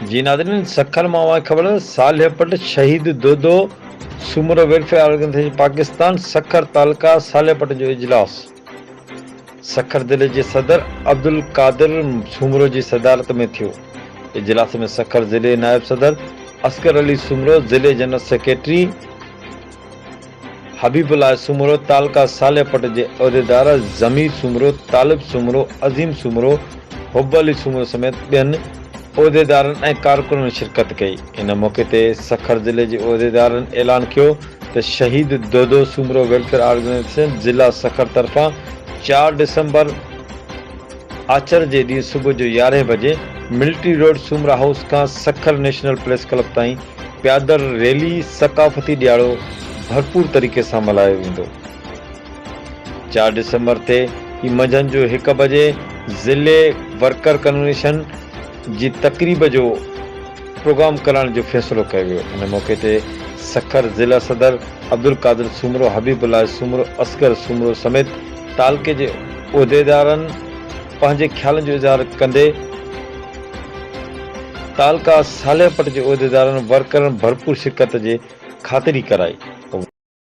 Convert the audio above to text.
جي ناظرين سکر مان اوهان کي خبر صالح پٽ شهيد دودو سومرو ويلفيئر آرگنائيزيشن پاڪستان سکر تعلقه صالح پٽ جو اجلاس سکر ضلعي جي صدر عبدالقادر سومرو جي صدارت ۾ ٿيو اجلاس ۾ سکر ضلعي نائب صدر اصغر علي سومرو ضلعي جنرل سيڪريٽري حبيب الله سومرو، تعلقه صالح پٽ جي عهديدار ضمير سومرو، طالب سومرو، عظيم سومرو، حب علي سومرو سميت ٻين عهديدارن ۽ ڪارڪنن شرڪت ڪئي. ان موقعي تي سکر ضلعي جي عهديدارن اعلان ڪيو ته شهيد دودو سومرو ويلفيئر آرگنائيزيشن ضلع سکر طرفان چار ڊسمبر آچر جي ڏينهن صبح جو يارهين بجي ملٽري روڊ سومرا هائوس کان سکر نيشنل پريس ڪلب تائين پيادل ريلي ثقافتي ڏياڙو ڀرپور طريقي سان ملهايو ويندو. چار ڊسمبر تي ئي منجهند جو هڪ بجي ضلعي ورڪر ڪنوينشن جي تقريب جو پروگرام ڪرائڻ جو فيصلو ڪيو ويو. ان موقعي تي سکر ضلع صدر عبدالقادر سومرو، حبيب الله سومرو، اصغر سومرو سميت تعلقي جي عهديدارن پنهنجي خيالن جو اظهار ڪندي تعلقه صالح پٽ جي عهديدارن ورڪرن ڀرپور شرڪت جي خاطري ڪرائي.